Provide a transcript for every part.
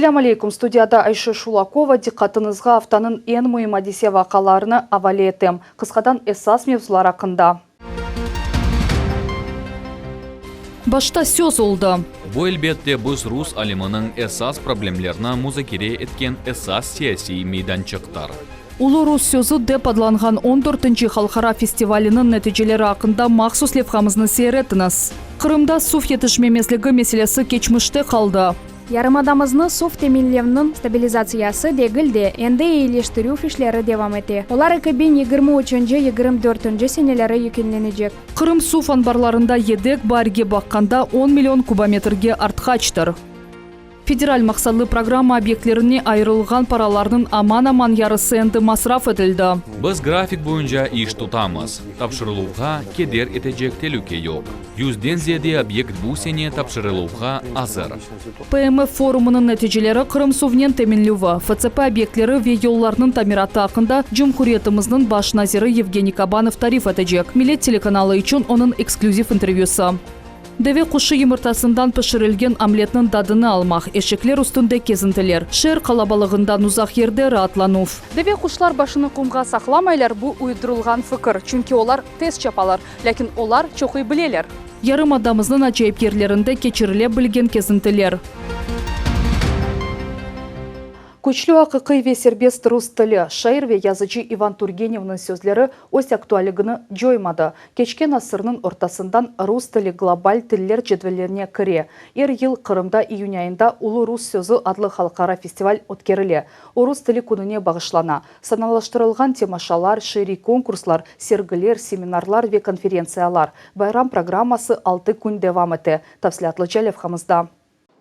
Selâm aleyküm, studiyada Ayşe Şulakova, diqqatıñızğa aftanıñ eñ müim adise-vaqialarını avale etem. Qısqadan esas mevzular aqqında. Başta söz oldı. Bu, elbette, biz rus aliminiñ esas problemlerini muzakere etken esas siyasiy meydançıqtır. Ulu rus sözü dep adlanğan on dörtünci halqara festivaliniñ neticeleri aqqında mahsus levhamıznı seyir etiñiz. Qırımda suv yetişmemezligi meselesi keçmişte qaldı. Yarımadamıznı suv teminlevniñ stabilizatsiyası degil de, endi eyileştirüv işleri devam ete. Olar 2023 üçünci, 24 ünci seneleri yekünlenecek. Qırım suv anbarlarında yedek baarge baqqanda on million kubometrge artqaçtır. Federal maqsatlı programma obyektlerine ayırılğan paralarnıñ aman-aman yarısı endi masraf etildi. Biz grafik boyunca iş tutamız, tapşırıluvğa keder etecek telüke yoq. Yüzden ziyade obyekt bu sene tapşırıluvğa azır. PMF forumınıñ neticeleri Qırım suvnen teminlüvi, FCP obyektleri ve yollarnıñ tamiratı aqqında cumhuriyetimizniñ baş naziri Yevgeniy Kabanov tarif etecek, Millet telekanalı içün onıñ eksklüziv intervyüsi. Deve quşı yımırtasından pişirilgen omletniñ dadını almaq, eşekler üstünde kezintiler, şeer qalabalığından uzaq yerde raatlanuv. Deve quşlar başını qumğa saqlamaylar, bu uydurılğan fikir, çünki olar tez çapalar, lâkin olar çoq bileler. Yarımadamıznıñ acayip yerlerinde keçirile bilgen kezintiler. Küçlü, aqiqiy ve serbest rus tili, şair ve yazıcı İvan Turgenevniñ sözleri öz aktualligini coymadı. Keçken asırnıñ ortasından rus tili global tiller cedvellerine kire. Er yıl Qırımda iyün ayında Ulu rus sözü adlı halqara festival ötkerile. O rus tili kününe bağışlana. Sanalaştırılğan temaşalar, şiiriy konkurslar, sergiler, seminarlar ve konferentsiyalar. Bayram programması altı kün devam ete. Tafsilâtlıca levhamızda.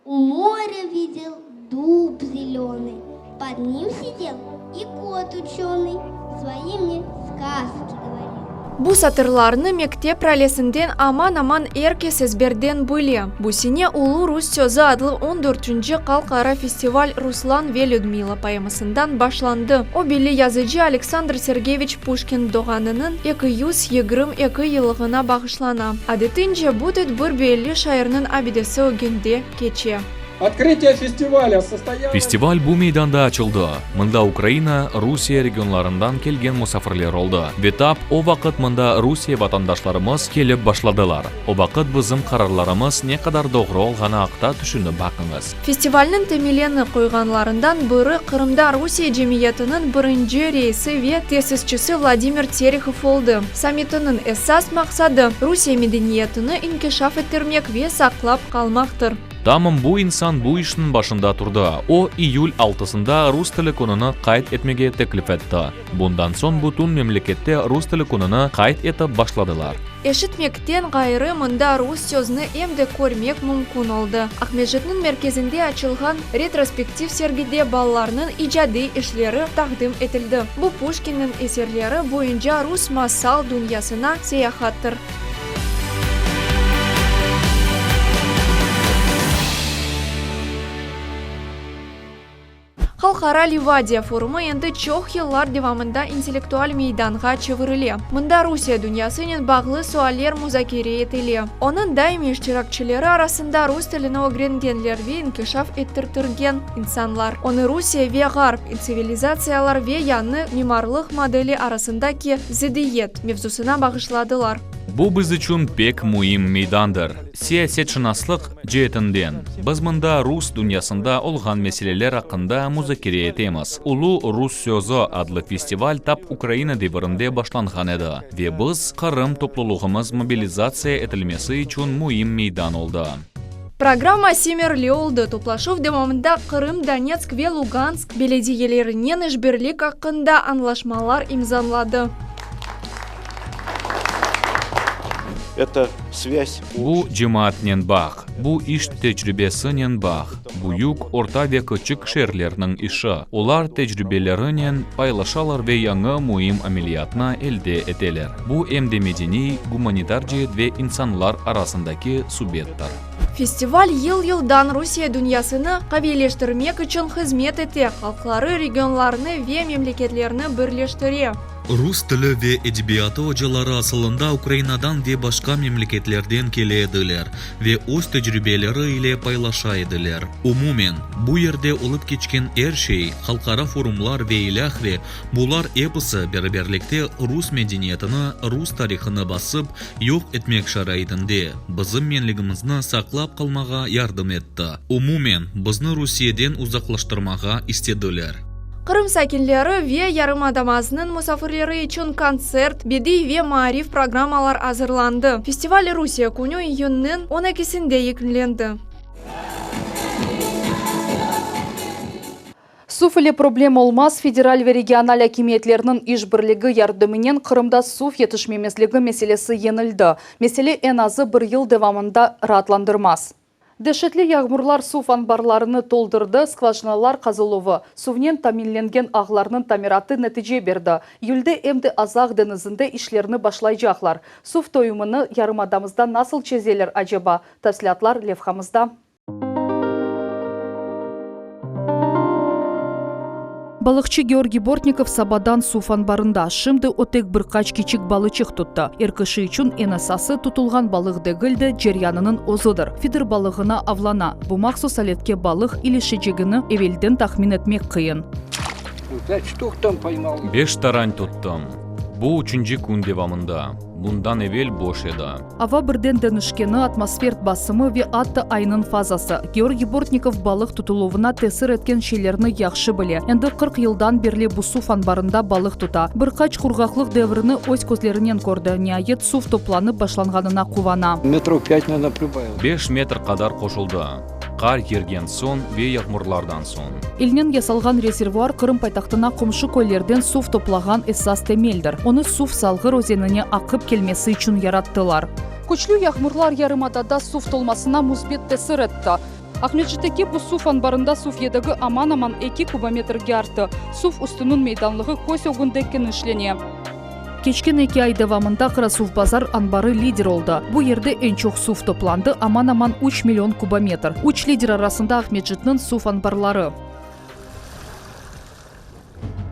U morya videl dub zelöный, Pod nim sidel i kot učöный, Svoи mne skazki govoril. Bu satırlarnı mektep ralesinden aman-aman er kes ezberden bile. Bu sene Ulu rus sözü adlı on dörtünci halqara festival Ruslan ve Lüdmila poemasından başlandı. O belli yazıcı Aleksandr Sergeyeviç Puşkin doğğanınıñ 222 yıllığına bağışlana. Adetince, bu tedbir belli şairniñ abidesi ögünde keçe. Otkrıtiye festivalâ sostoyalось. Festival bu meydanda açıldı. Mında Ukraina, Rusiye regionlarından kelgen musafirler oldı. Ve tap o vaqıt mında Rusiye vatandaşlarımız kelip başladılar. O vaqıt bizim qararlarımız ne qadar doğru olğanı aqta tüşünip baqıñız. Festivalniñ temelini qoyğanlarından biri Qırımda Rusiye cemiyetiniñ birinci reisi ve tesisçisi Vladimir Terehov oldı. Sammitiniñ esas maqsadı, Rusiye medeniyetini inkişaf ettirmek ve saqlap qalmaqtır. Tamam bu insan bu işniñ başında turdı. O, iyül altısında Rus tili kününi qayd etmege teklif etti. Bundan soñ bütün memlekette Rus tili kününi qayd etip başladılar. Eşitmekten ğayrı, mında rus sözni em de körmek mümkün oldı. Aqmescitniñ merkezinde açılğan retrospektiv sergide balalarnıñ icadiy işleri taqdim etildi. Bu Puşkinniñ eserleri boyunca rus masal dünyasına seyahattır. Halqara Livadiya forumı endi çoq yıllar devamında intellektual meydanğa çevirile. Mında Rusiye dünyasınen bağlı sualler muzakere etile. Onıñ daimiy iştirakçileri arasında rus tilini ögrengenler ve inkişaf ettirtirgen insanlar. Onı Rusiye ve Ğarp, tsivilizatsiyalar ve yañı mimarlıq modeli arasındaki zıddiyet mevzusına bağışladılar. Bu biz içün pek müim meydandır. Siyasetşınaslıq ceetinden, biz mında rus dünyasında olğan meseleler aqqında muzakere etemiz. Ulu rus sözü adlı festival tap Ukraina devirinde başlanğan edi ve biz, Qırım toplulığımız mobilizatsiya etilmesi içün müim meydan oldı. Programma semerli oldı, toplaşuv devamında Qırım, Donetsk ve Lugansk belediyelerinen işbirlik aqqında añlaşmalar imzanladı. Bu cemaatnen bağ, bu iş tecribesinen bağ, büyük, orta ve küçük şeerlerniñ işi, olar tecribelerinen paylaşalar ve yañı müim ameliyatnı elde eteler. Bu em de medeniy, gumanitar ceet ve insanlar arasındaki subettir. Festival yıl-yıldan Rusiye dünyasını qaviyleştirmek içün hızmet ete, halqları, regionlarnı ve memleketlerni birleştire. Rus tili ve edebiyatı ocaları asılında Ukrainadan ve başqa memleketlerden kele ediler ve öz tecribeleri ile paylaşa ediler. Umumen, bu yerde olıp keçken er şey, halqara forumlar ve ilâhre, bular episi beraberlikte rus medeniyetini, rus tarihını basıp yoq etmek şaraitinde bizim menligimizni saqlap qalmağa yardım etti. Umumen, bizni Rusiyeden uzaqlaştırmağa istediler. Qırım sakinleri ve yarımadamıznıñ musafirleri içün kontsert, bediy ve maarif programmalar azırlandı. Festival Rusiye künü iyünniñ on ekisinde yekünlendi. Suv ile problem olmaz, federal ve regional akimiyetlerniñ işbirligi yardımınen Qırımda suv yetişmemezligi meselesi yeñildi. Mesele eñ azı bir yıl devamında raatlandırmaz. Deşetli yağmurlar suv anbarlarını toldurdı, skvajinalar qazıluvı, suvnen taminlengen ağlarnıñ tamiratı netice berdi. İyülde em de Azaq deñizinde işlerni başlaycaqlar. Suv toyumını yarımadamızda nasıl çezeler aceba? Tafsilâtlar levhamızda. Balıqçı Georgiy Bortnikov sabadan suv anbarında. Şimdi o tek bir qaç kiçik balıçıq tuttı. Er kişi içün eñ esası, tutulğan balıq degil de, ceryanınıñ özüdir. Fidir balığına avlana. Bu mahsus aletke balıq ilişecegini evelden tahmin etmek qıyın. Beş taran tuttım. Bu üçünci kün devamında. Bundan evel boş edi. Ava birden deñişkeni, atmosfer basımı ve atta aynıñ fazası, Georgiy Bortnikov balıq tutuluvına tesir etken şeylerni yahşı bile. Endi 40 yıldan berli bu suv anbarında balıq tuta. Bir qaç qurğaqlıq devrini öz közlerinen kördi, niayet suv toplanıp başlanğanına quvana. Metrov pât, naverno, pribavilo. Beş metr qadar qoşuldı, qar yergen soñ ve yağmurlardan soñ. İlnen yasalğan rezervuar Qırım paytahtına qomşu köylerden suv toplağan esas temeldir. Onı suv Salğır özenine aqıp kelmesi içün yarattılar. Küçlü yağmurlar yarımadada suv tolmasına müsbet tesir etti. Aqmescitteki bu suv anbarında suv yedegi aman-aman eki kubometrge arttı. Suv üstüniñ meydanlığı köz ögünde kenişlene. Keçken eki ay devamında Qarasuvbazar anbarı lider oldı. Bu yerde eñ çoq suv toplandı, aman-aman üç million kubometr. Üç lider arasında Aqmescitniñ suv anbarları.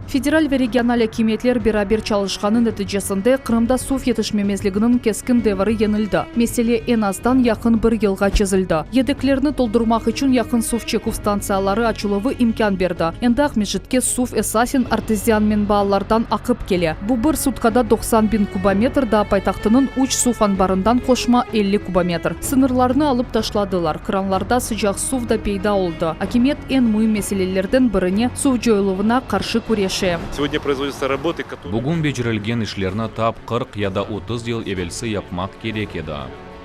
Federal ve regional akimiyetler beraber çalışqanı neticesinde Qırımda suv yetişmemezliginiñ keskin devri yeñildi. Mesele eñ azdan yaqın bir yılğa çezildi. Yedeklerni toldurmaq içün yaqın suv çeküv stantsiyaları açıluvı imkân berdi. Endi Aqmescitke suv esasen artezian menbaalardan aqıp kele. Bu bir sutkada 90 biñ kubometr, daa paytahtınıñ üç suv anbarından qoşma 50 kubometr. Sıñırlarnı alıp taşladılar, kranlarda sıcaq suv da peyda oldı. Akimiyet eñ müim meselelerden birine, suv coyuluvına qarşı küreşe. Segodnâ proizvodятся raboty, kotorıye. Bugün becerilgen işlerni tap 40 ya da 30 yıl evelsi yapmaq kerek edi.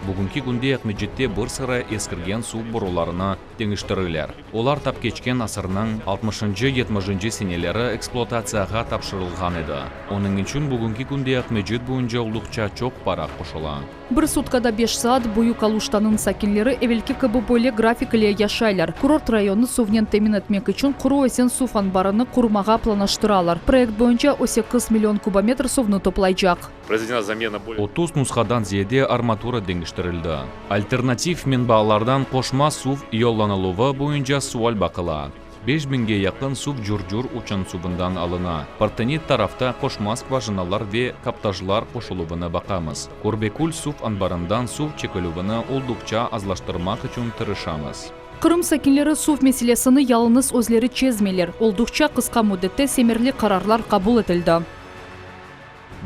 Bugünki künde Aqmescitte bir sıra eskirgen suv borularını deñiştiriler. Olar tap keçken asırnıñ altmışıncı-yetmişinci seneleri ekspluatatsiyağa tapşırılğan edi. Onıñ içün bugünki künde Aqmescit boyunca olduqça çoq para qoşula. Bir sutkada beş saat Büyük Aluştanıñ sakinleri evelki kibi böyle grafik ile yaşaylar. Kurort rayonı suvnen temin etmek içün Quru Özen suv anbarını qurmağa planlaştıralar. Proyekt boyunca o sekiz million kubometr suvnı toplaycaq. Proizvedena zamena bolее. 30 nushadan ziyade armatura deñiştirildi. Alternativ menbaalardan qoşma suv yollanıluvı boyunca sual baqıla. Beş biñge yaqın suv Curcur uçansuvından alına. Partenit tarafta qoşma skvajinalar ve kaptajlar qoşuluvını baqamız. Körbekül suv anbarından suv çekilüvini olduqça azlaştırmaq içün tırışamız. Qırım sakinleri suv meselesini yalıñız özleri çezmeyler. Olduqça qısqa müddette semerli qararlar qabul etildi.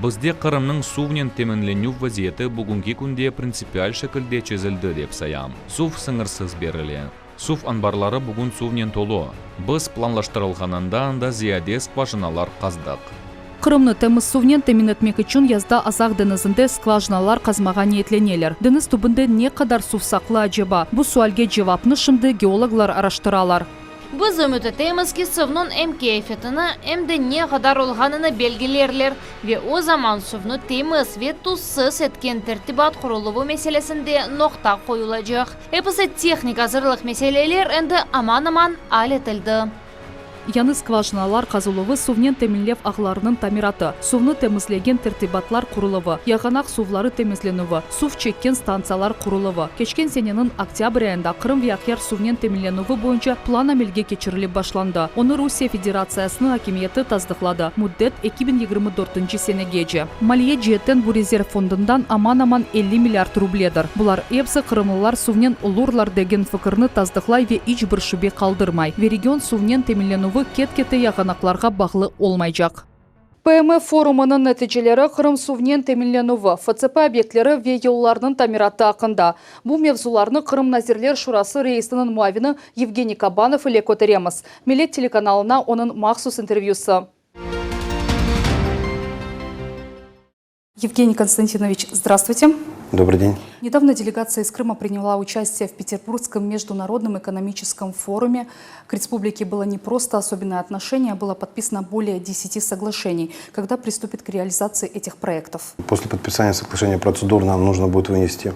Bizde Qırımnıñ suvnen teminlenüv vaziyeti bugünki künde printsipial şekilde çezildi dep sayam. Suv sıñırsız berile. Suv anbarları bugün suvnen tolu. Biz planlaştırılğanından da ziyade skvajinalar qazdıq. Qırımnı temiz suvnen temin etmek içün yazda Azaq deñizinde skvajinalar qazmağa niyetleneler. Deñiz tübünde ne qadar suv saqlı aceba? Bu sualge cevapnı şimdi geologlar araştıralar. Biz ümüt etemiz ki, suvnıñ em keyfiyetini, em de ne qadar olğanını belgilerler ve o zaman suvnı temiz ve tuzsız etken tertibat quruluvı meselesinde noqta qoyulacaq. Episi tehnik azırlıq meseleler endi aman-aman al etildi. Yañı skvajinalar qazıluvı, suvnen teminlev ağlarınıñ tamiratı, suvnı temizlegen tertibatlar quruluvı, yağanaq suvları temizlenüvi, suv çekken stantsiyalar quruluvı. Keçken seneniñ oktâbr ayında Qırım ve Aqyar suvnen teminlenüvi boyunca plan amelge keçirilip başlandı. Onı Rusiye Federatsiyasınıñ akimiyeti tasdıqladı. Müddet, 2024 senegece. Maliye ceetten bu rezerv fondundan aman-aman 50 milliard rubledir. Bular episi qırımlılar suvnen olurlar degen fikirni tasdıqlay ve iç bir şübe qaldırmay ve region suvnen teminlenüvi ket-kete yağanaqlarğa bağlı olmaycaq. PMF forumınıñ neticeleri Qırım suvnen teminlenüvi, FCP obyektleri ve yollarnıñ tamiratı aqqında. Bu mevzularnı Qırım Nazirler Şurası reisiniñ muavini Yevgeniy Kabanov ile köteremiz. Millet telekanalına onıñ mahsus intervyüsi. Евгений Константинович, здравствуйте. Добрый день. Недавно делегация из Крыма приняла участие в Петербургском международном экономическом форуме. К республике было не просто особенное отношение, было подписано более 10 соглашений. Когда приступит к реализации этих проектов? После подписания соглашения процедурно нам нужно будет вынести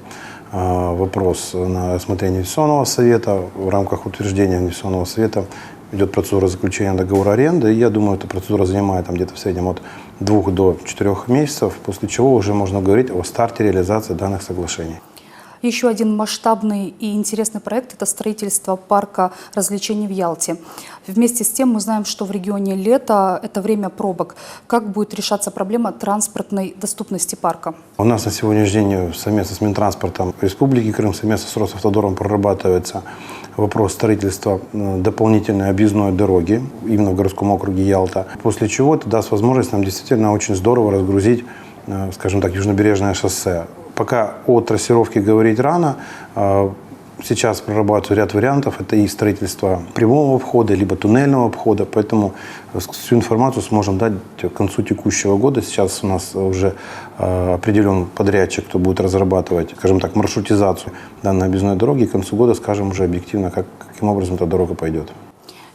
э, вопрос на рассмотрение Инвестиционного совета. В рамках утверждения Инвестиционного совета идет процедура заключения договора аренды. И я думаю, эта процедура занимает там, где-то в среднем от двух до четырех месяцев, после чего уже можно говорить о старте реализации данных соглашений. Еще один масштабный и интересный проект – это строительство парка развлечений в Ялте. Вместе с тем мы знаем, что в регионе лето – это время пробок. Как будет решаться проблема транспортной доступности парка? У нас на сегодняшний день совместно с Минтранспортом Республики Крым, совместно с Росавтодором прорабатывается вопрос строительства э, дополнительной объездной дороги именно в городском округе Ялта. После чего это даст возможность нам действительно очень здорово разгрузить, э, скажем так, южнобережное шоссе. Пока о трассировке говорить рано, э, Сейчас прорабатываю ряд вариантов. Это и строительство прямого обхода, либо туннельного обхода. Поэтому всю информацию сможем дать к концу текущего года. Сейчас у нас уже э, определен подрядчик, кто будет разрабатывать, скажем так, маршрутизацию данной объездной дороги. К концу года скажем уже объективно, как, каким образом эта дорога пойдет.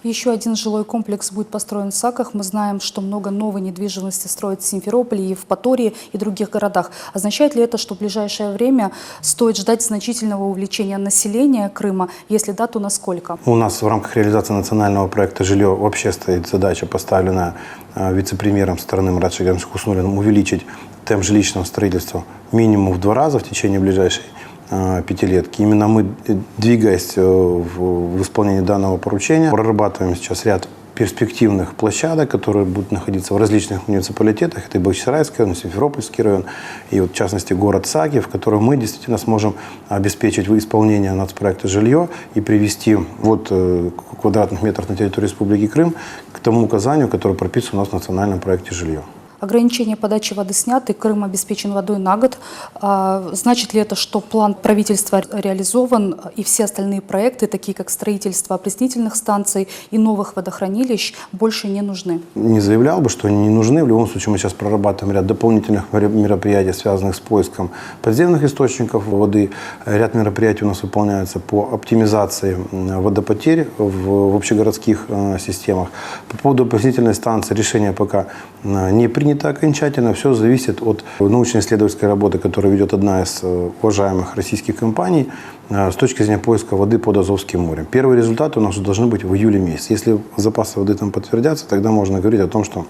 Еще один жилой комплекс будет построен в Саках. Мы знаем, что много новой недвижимости строят в Симферополе, Евпатории и других городах. Означает ли это, что в ближайшее время стоит ждать значительного увеличения населения Крыма? Если да, то насколько? У нас в рамках реализации национального проекта «Жилье» вообще стоит задача, поставленная э, вице-премьером страны Маратом Шагировичем Хуснуллиным, увеличить темп жилищного строительства минимум в два раза в течение ближайшей э, пятилетки. Именно мы, э, двигаясь в, в исполнении данного поручения, прорабатываем сейчас ряд перспективных площадок, которые будут находиться в различных муниципалитетах. Это и Бахчисарайский район, и Симферопольский район, и вот, в частности город Саки, в котором мы действительно сможем обеспечить исполнение нацпроекта «Жилье» и привести вот э, квадратных метров на территории Республики Крым к тому указанию, которое прописано у нас в национальном проекте «Жилье». Ограничения подачи воды сняты, Крым обеспечен водой на год. А, значит ли это, что план правительства реализован и все остальные проекты, такие как строительство опреснительных станций и новых водохранилищ, больше не нужны? Не заявлял бы, что они не нужны. В любом случае мы сейчас прорабатываем ряд дополнительных мероприятий, связанных с поиском подземных источников воды. Ряд мероприятий у нас выполняется по оптимизации водопотерь в общегородских э, системах. По поводу опреснительной станции решение пока э, не принято окончательно. Все зависит от научно-исследовательской работы, которую ведет одна из э, уважаемых российских компаний с точки зрения поиска воды под Азовским морем. Первые результаты у нас должны быть в июле месяце. Если запасы воды там подтвердятся, тогда можно говорить о том, что,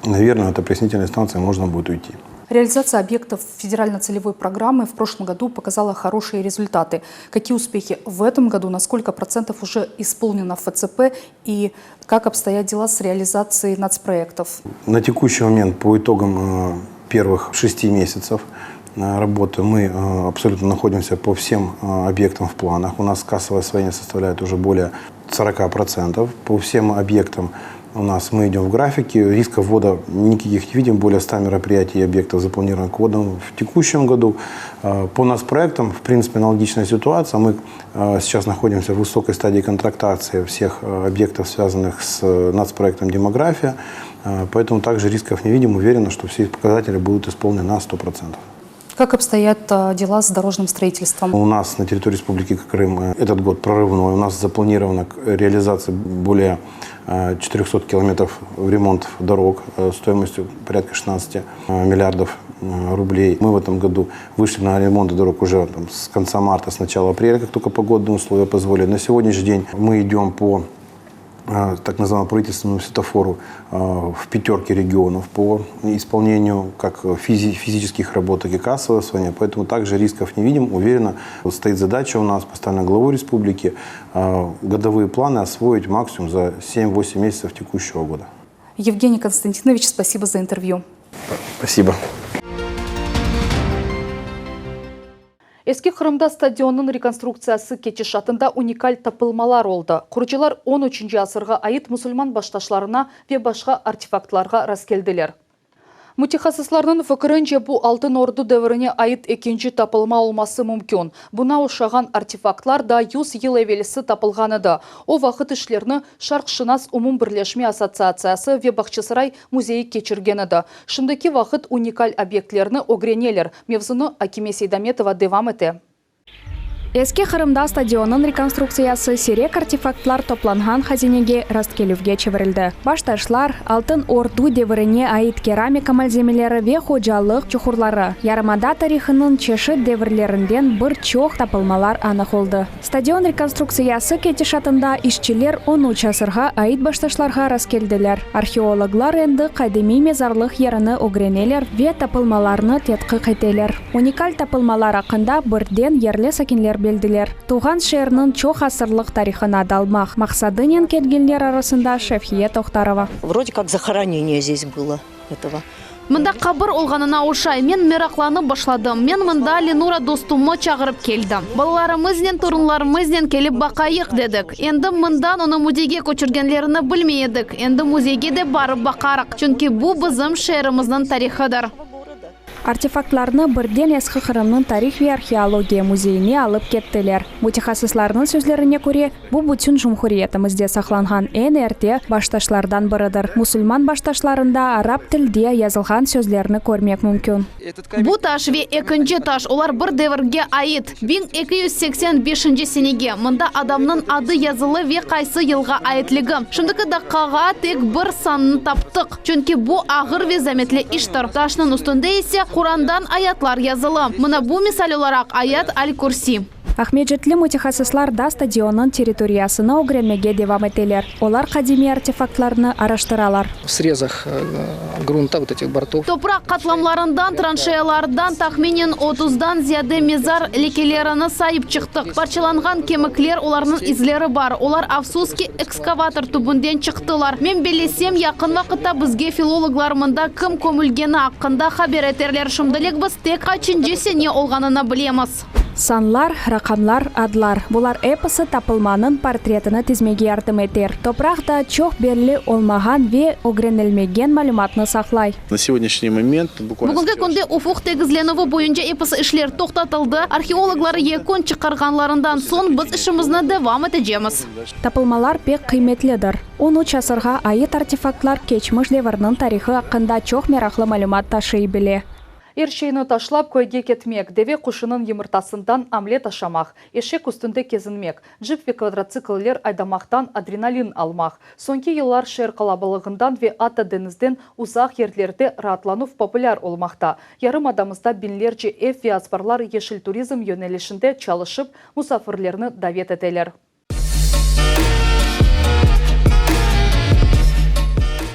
наверное, от опреснительной станции можно будет уйти. Реализация объектов федерально-целевой программы в прошлом году показала хорошие результаты. Какие успехи в этом году, на сколько процентов уже исполнено ФЦП и как обстоят дела с реализацией нацпроектов? На текущий момент по итогам э, первых шести месяцев э, работы мы э, абсолютно находимся по всем объектам в планах. У нас кассовое освоение составляет уже более 40%. По всем объектам у нас мы идем в графике, рисков ввода никаких не видим, более 100 мероприятий и объектов запланировано к вводам в текущем году. Э, по нацпроектам, в принципе, аналогичная ситуация. Мы э, сейчас находимся в высокой стадии контрактации всех э, объектов, связанных с нацпроектом «Демография». Поэтому также рисков не видим. Уверены, что все показатели будут исполнены на 100%. Как обстоят дела с дорожным строительством? У нас на территории Республики Крым этот год прорывной. У нас запланирована реализация более 400 километров ремонтов дорог стоимостью порядка 16 миллиардов рублей. Мы в этом году вышли на ремонт дорог уже там, с конца марта, с начала апреля, как только погодные условия позволят. На сегодняшний день мы идем по. Так называемому правительственному светофору в пятерке регионов по исполнению как физических работ, так и кассового освоения. Поэтому также рисков не видим. Уверенно, стоит задача у нас, поставлена главой республики, годовые планы освоить максимум за 7-8 месяцев текущего года. Евгений Константинович, спасибо за интервью. Спасибо. Eski Qırımda stadionnıñ rekonstruktsiyası ketişatında unikal tapılmalar oldı. Qurucılar on üçünci asırğa ait musulman baştaşlarına ve başqa artefaktlarğa rastkeldiler. Mütehassıslarnıñ fikirince, bu Altın Ordu devirine ait ekinci tapılma olması mümkün. Buña oşağan artefaktlar daa yüz yıl evelsi tapılğan edi. O vaqıt işlerni Şarqşınas umum birleşme assotsiatsiyası ve Bağçasaray müzeyi keçirgen edi. Şimdiki vaqıt unikal obyektlerni ögreneler. Mevzunı Akime Seydametova devam ete. Eski Qırımda stadionnıñ rekonstruktsiyası siyrek artefaktlar toplanğan hazinege rastkelüvge çevirildi. Baştaşlar, Altın Ordu devirine ait keramika malzemeleri ve hocalıq çuqurları, yarımada tarihınıñ çeşit devirlerinden bir çoq tapılmalar anıq oldı. Stadion rekonstruktsiyası ketişatında işçiler on üç asırğa ait baştaşlarğa rastkeldiler. Arheologlar endi qadimiy mezarlıq yerini ögreneler ve tapılmalarnı tedqiq eteler. Unikal tapılmalar aqqında birden yerli sakinler bildiler. Tuvğan şeerniñ çoq asırlıq tarihına dalmaq maqsadınen kelgenler arasında Şevhiye Tohtarova. Vrode kak zahoronение zdes bylo etogo. Mında qabir olğanına oşay. Men meraqlanıp başladım. Men mında Lenura dostumnı çağırıp keldim. Balalarımıznen, torunlarımıznen kelip baqayıq, dedik. Endi mından onı müzeyge köçürgenlerini bilmey edik. Endi müzeyge de barıp baqarıq, çünki bu bizim şeerimizniñ tarihıdır. Artefaktlarnı birden Eski Qırımnıñ tarih ve arheologiya müzeyine alıp kettiler. Mütehassıslarnıñ sözlerine köre, bu bütün cumhuriyetimizde saqlanğan eñ erte baştaşlardan biridir. Musulman baştaşlarında arap tilde yazılğan sözlerni körmek mümkün. Bu taş ve ekinci taş, olar bir devirge ait, 1285 senege. Mında adamnıñ adı yazılı ve qaysı yılğa aitligi. Şimdiki daqqağa tek bir sannı taptıq, çünki bu ağır ve zametli iştir. Taşnıñ üstünde ise Qurandan ayatlar yazılı. Mına bu misal olaraq Ayat al-Kürsi. Aqmescitli mütehassıslar da stadionnıñ territoriyasını ögrenmege devam eteler. Olar qadimiy artefaktlarnı araştıralar. V srezah grunta vot etih bortov. Topraq qatlamlarından, tranşeyalardan tahminen otuzdan ziyade mezar lekelerini sayıp çıqtıq. Parçalanğan kemikler, olarnıñ izleri bar. Olar, afsus ki, ekskavator tübünden çıqtılar. Men bellesem, yaqın vaqıtta bizge filologlar mında kim kömülgeni aqqında haber eterler. Şimdilik biz tek qaçıncı sene olğanını bilemiz. Sanlar, raqamlar, adlar, bular episi tapılmanıñ portretini tizmege yardım eter. Topraq da çoq belli olmağan ve ögrenilmegen malümatnı saqlay. Na segodnâşniy moment bukvalno Bugünki künde ufuq tegizlenüvi boyunca episi işler toqtatıldı. Arheologlar yekün çıqarğanlarından soñ biz işimizni devam etecemiz. Tapılmalar pek qıymetlidir. On üç asırğa ait artefaktlar keçmiş devirniñ tarihı aqqında çoq meraqlı malümat taşıy bile. Er şeyni taşlap köyge ketmek, deve quşunıñ yımırtasından omlet aşamaq, eşek üstünde kezinmek, cip ve kvadrotsikller aydamaqtan adrenalin almaq. Soñki yıllar şeer qalabalığından ve atta deñizden uzaq yerlerde raatlanuv populâr olmaqta. Yarımadamızda biñlerce ev ve azbarlar yeşil turizm yönelişinde çalışıp, musafirlerni davet eteler.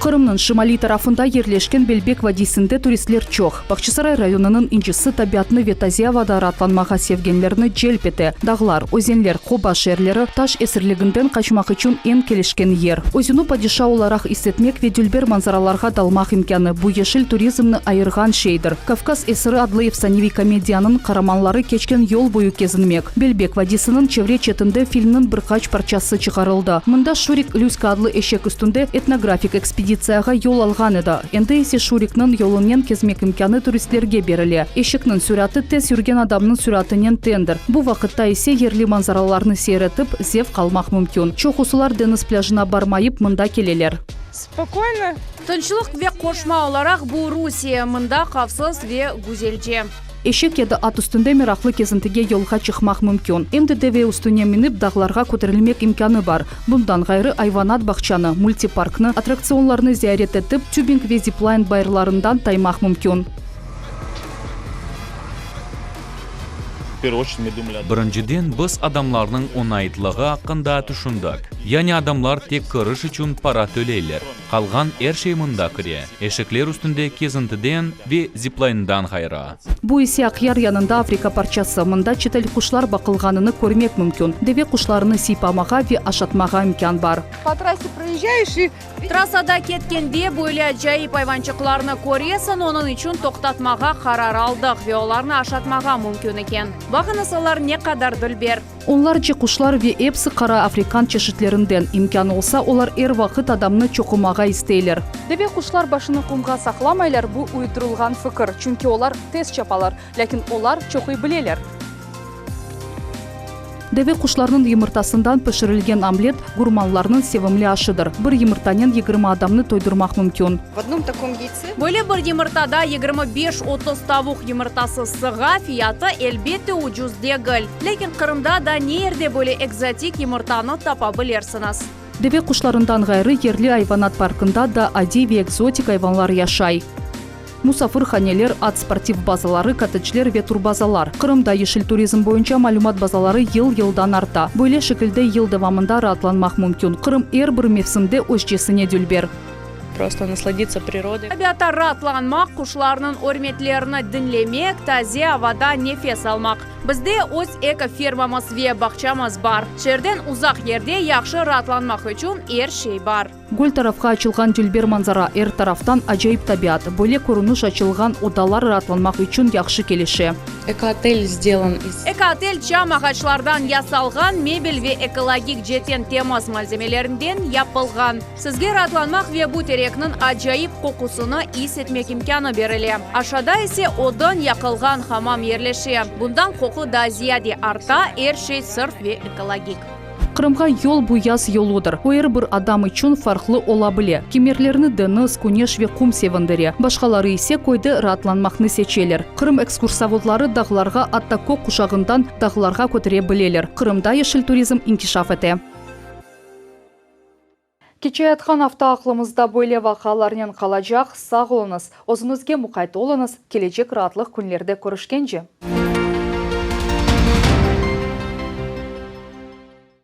Qırımnıñ şimaliy tarafında yerleşken Belbek vadiysinde turistler çoq. Bağçasaray rayonınıñ incisi tabiatnı ve taze avada raatlanmağa sevgenlerni celp ete. Dağlar, özenler, qoba şeerleri, taş esirliginden qaçmaq içün eñ kelişken yer. Özüni padişa olaraq is etmek ve dülber manzaralarğa dalmaq imkânı, bu yeşil turizmni ayırğan şeydir. Kavkaz esiri adlı efsaneviy komediyanıñ qaramanları keçken yol boyu kezinmek. Belbek vadiysiniñ çevre çetinde filmniñ bir qaç parçası çıqarıldı. Mında Şurik Lüska adlı eşek üstünde etnografik ekspeditsiyağa yol alğan edi. Endi ise Şurikniñ yolunen kezmek imkânı turistlerge berile. Eşekniñ süratı tez yürgen adamnıñ süratınen teñdir. Bu vaqıtta ise yerli manzaralarnı seyir etip, zevq almaq mümkün. Çoqusılar deñiz plâjına barmayıp, mında keleler. Spokoyno. Tınçlıq ve qoşma olaraq bu Rusiye, mında havfsız ve güzelce. Eşek ya da at üstünde meraqlı kezintige yolğa çıqmaq mümkün. Em de deve üstüne minip dağlarğa köterilmek imkânı bar. Bundan ğayrı ayvanat bağçanı, mültiparknı, attraktsionlarnı ziyaret etip, tübing ve ziplayn bayırlarından taymaq mümkün. первую очередь мы думали о Birinciden biz adamlarnıñ oñaytlığı aqqında tüşündik. Yani adamlar tek kiriş içün para töleyler. Qalğan er şey mında kire, eşekler üstünde kezintiden ve ziplayndan ğayrı. Bu ise Aqyar yanında Afrika parçası, mında çetel quşlar baqılğanını körmek mümkün. Deve quşlarını sıypamağa ve aşatmağa imkân bar. Po trasse proezjaeş i Trassada ketkende böyle acayip ayvançıqlarnı köresiñ, onıñ içün toqtatmağa qarar aldıq ve olarnı aşatmağa mümkün eken. Baqıñız, olar ne qadar dülber! Onlarce quşlar ve epsi qara afrikan çeşitlerinden. İmkân olsa, olar er vaqıt adamnı çoqumağa isteyler. Deve quşlar başını qumğa saqlamaylar, bu uydurılğan fikir, çünki olar tez çapalar, lâkin olar çoquy bileler. Deve quşlarnıñ yımırtasından pişirilgen omlet, gurmanlarnıñ sevimli aşıdır. Bir yımırtanen 20 adamnı toydurmaq mümkün. V odnom takom yaytse. Böyle bir yımırtada 25-30 tavuq yımırtası sığa, fiyatı, elbette, ucuz degil. Lâkin Qırımda da ne yerde böyle ekzotik yımırtanı tapa bilirsiñiz? Deve quşlarından ğayrı yerli ayvanat parkında da adiy ve ekzotik ayvanlar yaşay. Musafirhaneler, at sportiv bazaları, kottedjler ve turbazalar. Qırımda yeşil turizm boyunca malümat bazaları yıl-yıldan arta. Böyle şekilde yıl devamında raatlanmaq mümkün. Qırım er bir mevsimde özcesine dülber. Prosto nasladitsa prirodoy. Tabiatta raatlanmaq, quşlarnıñ örmetlerini diñlemek, taze avada nefes almaq. Bizde öz ekofermamız ve bağçamız bar. Şeerden uzaq yerde yahşı raatlanmaq içün er şey bar. Göl tarafqa açılğan dülber manzara, er taraftan acayip tabiat. Böyle körüniş açılğan odalar raatlanmaq içün yahşı kelişe. Ekootel sdelan iz. Ekootel çam ağaçlardan yasalğan, mebel ve ekologik cetten temiz malzemelerinden yapılğan. Sizge raatlanmaq ve bu terekniñ acayip qoqusını is etmek imkânı berile. Aşağıda ise odun yaqılğan hamam yerleşe. Bundan qoqu daa ziyade arta, er şey sırf ve ekologik. Qırımğa yol bu yaz yoludır. O er bir adam içün farqlı ola bile. Kimerlerni deñiz, küneş ve qum sevindire, başqaları ise köyde raatlanmaqnı seçeler. Qırım ekskursovodları dağlarğa, atta kök quşağından dağlarğa kötere bileler. Qırımda yeşil turizm inkişaf ete. Keçeyatqan afta aqlımızda böyle vaqialarnen qalacaq. Sağ oluñız, özüñizge muqayt oluñız, kelecek raatlıq künlerde körüşkence!